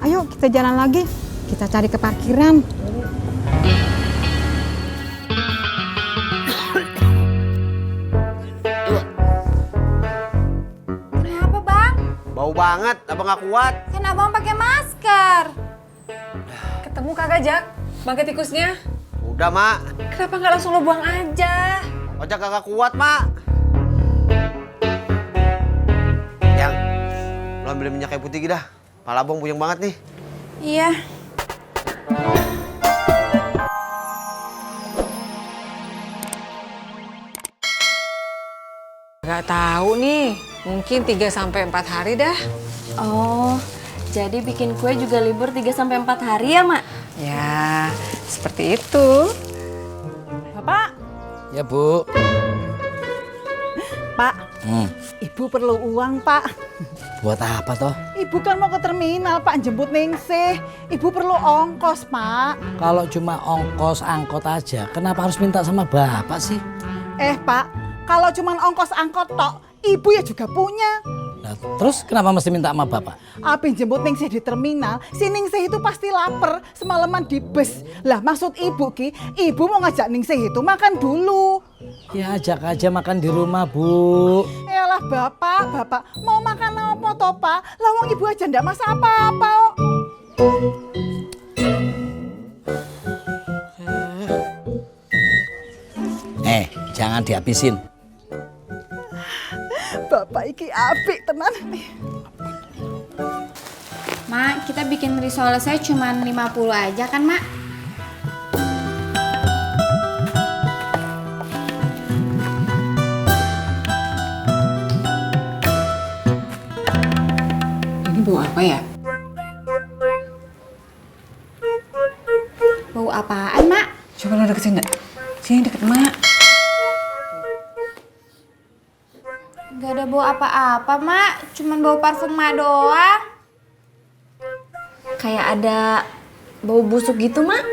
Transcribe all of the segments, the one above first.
Ayo kita jalan lagi. Kita cari ke parkiran. Kenapa bang? Bau banget, abang gak kuat. Kan abang pakai masker. Ketemu kagak, Jak? Bangkai tikusnya? Udah, Mak. Kenapa nggak langsung lo buang aja? Ojak kagak kuat, Mak. Yang, lo ambil minyak kayu putih dah. Pala abang puyeng banget nih. Iya. Nggak tahu nih, mungkin 3-4 hari dah. Oh, jadi bikin kue juga libur 3-4 hari ya, Mak? Ya, seperti itu. Bapak, Ya, Bu. Pak, Ibu perlu uang, Pak. Buat apa toh? Ibu kan mau ke terminal, Pak, jemput Ningsih. Ibu perlu ongkos, Pak. Kalau cuma ongkos angkot aja, kenapa harus minta sama Bapak sih? Pak, kalau cuma ongkos angkot tok, Ibu ya juga punya. Nah, terus kenapa mesti minta sama Bapak? Abis jemput Ningsih di terminal, si Ningsih itu pasti lapar semalaman di bus. Lah maksud Ibu Ki, Ibu mau ngajak Ningsih itu makan dulu. Ya ajak aja makan di rumah, Bu. Yalah Bapak mau makan apa toh, Pak? Lah wong Ibu aja ndak masak apa-apa kok. Jangan dihabisin. Bapak iki apik tenan. Mak, kita bikin risol saya cuma 50 aja kan, Mak? Ini bau apa ya? Bau apaan, Mak? Coba lo deket sini. Sini deket Mak. Gak ada bau apa-apa, Mak. Cuman bau parfum Mak doang. Kayak ada bau busuk gitu, Mak.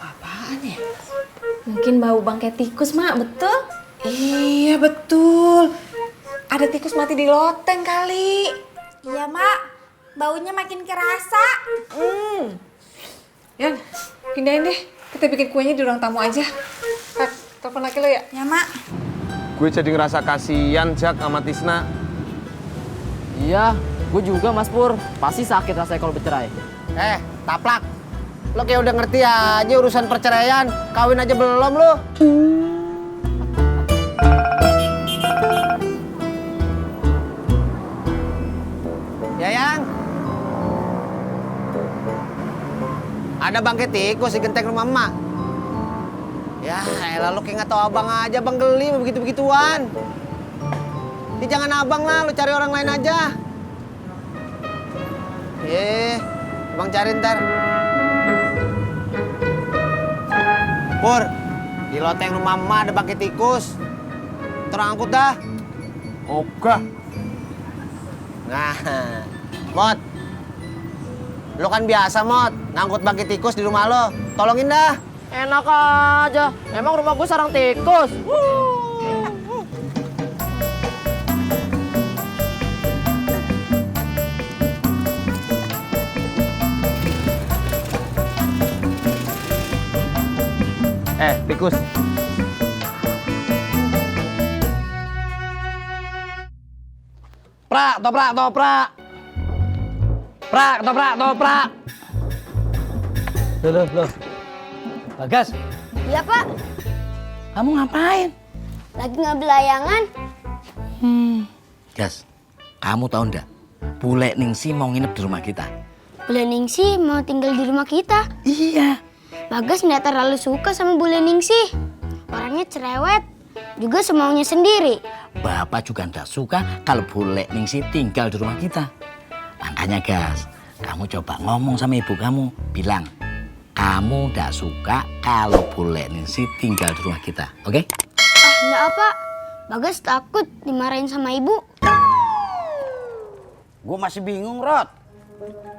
Apaan ya? Mungkin bau bangkai tikus, Mak, betul? Iya, betul. Ada tikus mati di loteng kali. Iya, Mak. Baunya makin kerasa. Yan, pindahin deh. Kita bikin kuenya di ruang tamu aja. Telepon laki lo ya? Ya, Mak. Gue jadi ngerasa kasihan, Jak, sama Tisna. Iya, gue juga Mas Pur. Pasti sakit rasanya kalau bercerai. Taplak. Lo kayak udah ngerti aja urusan perceraian. Kawin aja belum lo. Ya, Yang. Ada bangkai tikus di genteng rumah emak. Ya, elah lo kayak nggak tahu abang aja, abang geli sama begitu-begituan. Ya jangan abang lah, lo cari orang lain aja. Abang cari ntar. Pur, di loteng rumah emak ada bangkai tikus. Terang angkut dah. Ogah. Nah, Mot. Lo kan biasa, Mot, ngangkut bangkai tikus di rumah lo. Tolongin dah. Enak aja. Emang rumah gue sarang tikus. Tikus. Prak, toprak, toprak. Prak, toprak, toprak. Loh. Bagas, Iya, Pak. kamu ngapain? Lagi ngambil layangan. Gas, kamu tahu ndak? Bule Ningsih mau nginep di rumah kita. Bule Ningsih mau tinggal di rumah kita. Iya. Bagas nggak terlalu suka sama Bule Ningsih. Orangnya cerewet, juga semaunya sendiri. Bapak juga ndak suka kalau Bule Ningsih tinggal di rumah kita. Makanya Gas, kamu coba ngomong sama ibu kamu, bilang kamu ndak suka kalau Bule Ningsih tinggal di rumah kita, oke? Nggak apa. Bagas takut dimarahin sama ibu. Gue masih bingung, Rod.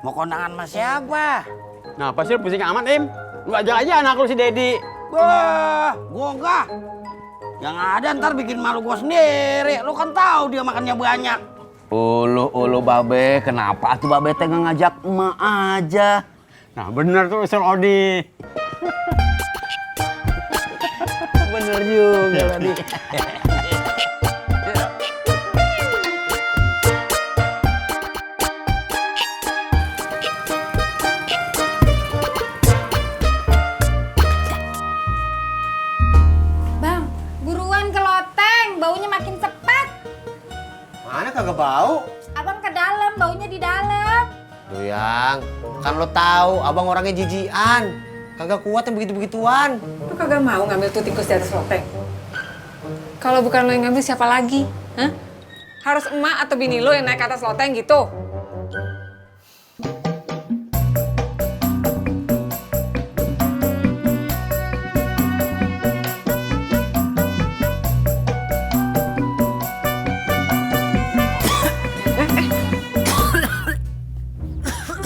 Mau kondangan sama siapa? Nah, pasti lu pusing amat, Im. Lu ajak aja anak lu si Dedi. Wah, gue enggak. Yang ada ntar bikin malu gue sendiri. Lu kan tahu dia makannya banyak. Ulu babe, kenapa tuh babe teh nggak ngajak emak aja? Nah bener tuh Ustaz Odi. Bener juga tadi. Bang, buruan ke loteng, baunya makin cepat. Mana kagak bau? Abang ke dalam, baunya di dalam. Tuh yang, kan lo tahu abang orangnya jijian. Kagak kuat yang begitu-begituan. Lu kagak mau ngambil tuh tikus di atas loteng? Kalau bukan lo yang ngambil siapa lagi? Hah? Harus emak atau bini lo yang naik ke atas loteng gitu?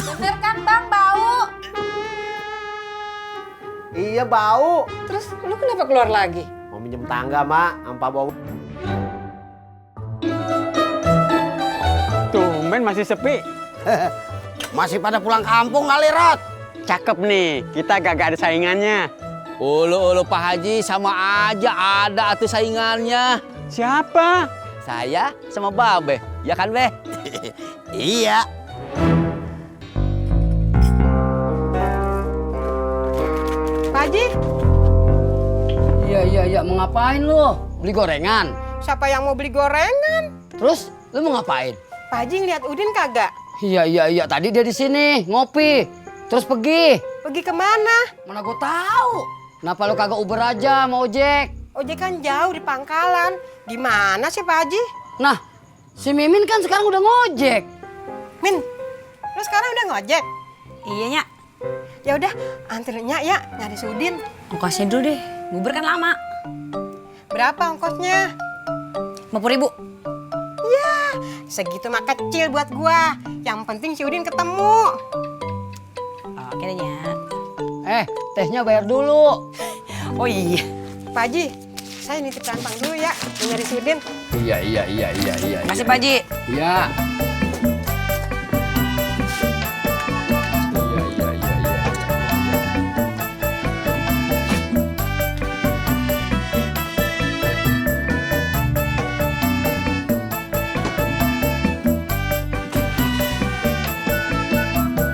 Bener kan bang, bau? Iya bau. Terus lu kenapa keluar lagi? Mau minjem tangga, Mak. Ampa bau. Tumben masih sepi. Masih pada pulang kampung kali, Rot? Cakep nih, kita gak ada saingannya. Ulu Pak Haji sama aja ada atuh saingannya. Siapa? Saya sama babe, ya kan, Be? Iya. Pak Haji, Iya, mau ngapain lu? Beli gorengan? siapa yang mau beli gorengan? Terus lu mau ngapain? Pak Haji ngeliat Udin kagak? Iya, tadi dia di sini ngopi. Terus pergi. Pergi kemana? Mana gua tahu. Kenapa lu kagak Uber aja mau ojek? Ojek kan jauh di pangkalan. Gimana sih Pak Haji? Nah, si Mimin kan sekarang udah ngojek. Min, lu sekarang udah ngojek? Iya, Nyak. Ya udah, anterin Nyak ya, nyari si Udin. Ongkosnya dulu deh, bubur kan lama. Berapa ongkosnya? 50.000. Ya, segitu mah kecil buat gua. Yang penting si Udin ketemu. Oke deh, Nyak. Tehnya bayar dulu. Oh iya. Pak Haji, saya nitip rantang dulu ya, mau nyari si Udin. Iya. Makasih, Pak Haji. Iya.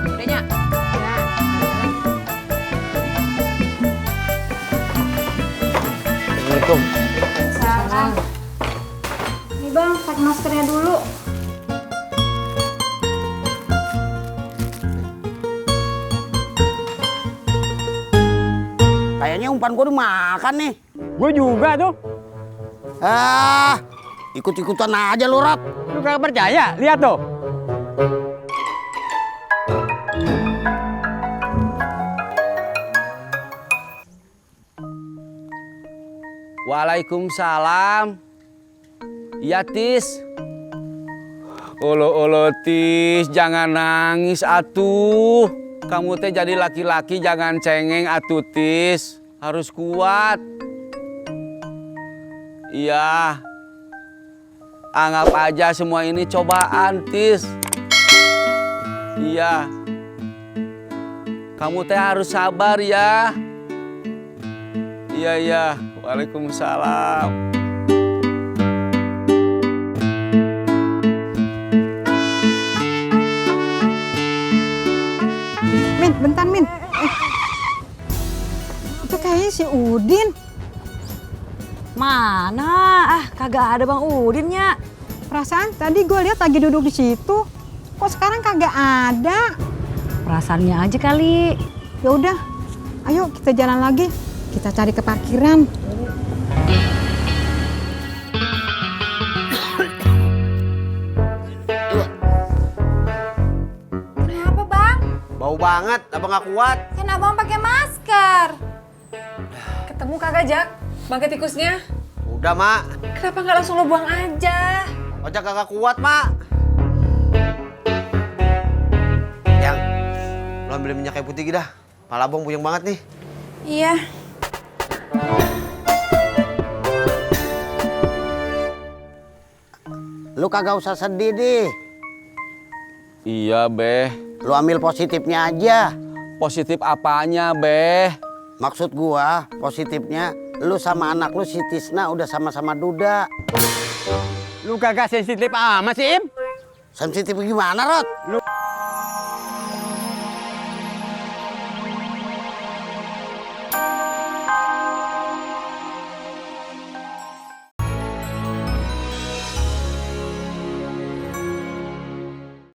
Udah, Nyak. Assalamualaikum. Salah. Nih bang, pakai maskernya dulu. Kayaknya umpan gua udah makan nih. Gue juga tuh. Ikut-ikutan aja lu, Rot. Lu gak percaya? Lihat tuh. Waalaikumsalam. Iya, Tis. Olo Tis, jangan nangis atuh. Kamu teh jadi laki-laki jangan cengeng atuh, Tis. Harus kuat. Iya. Anggap aja semua ini cobaan, Tis. Iya. Kamu teh harus sabar ya. Iya. Waalaikumsalam. Min, bentar Min. Itu kayaknya si Udin. Mana? Kagak ada Bang Udin, Nyak. Perasaan tadi gue lihat lagi duduk di situ. Kok sekarang kagak ada? Perasaannya aja kali. Ya udah, ayo kita jalan lagi. Kita cari ke parkiran. Kenapa bang? Bau banget, abang gak kuat. Kan abang pakai masker. Ketemu kagak, Jak? Bangkai tikusnya? Udah, Mak. Kenapa nggak langsung lo buang aja? Ojek kagak kuat, Mak. Yang, lo ambil minyak kayu putih dah. Pala abang puyeng banget nih. Iya. Lu kagak usah sedih deh. Iya, Beh. Lu ambil positifnya aja. Positif apanya, Beh? Maksud gua, positifnya lu sama anak lu si Tisna udah sama-sama duda. Lu kagak sensitif amat sih, Im. Sensitif gimana, Rod? Lu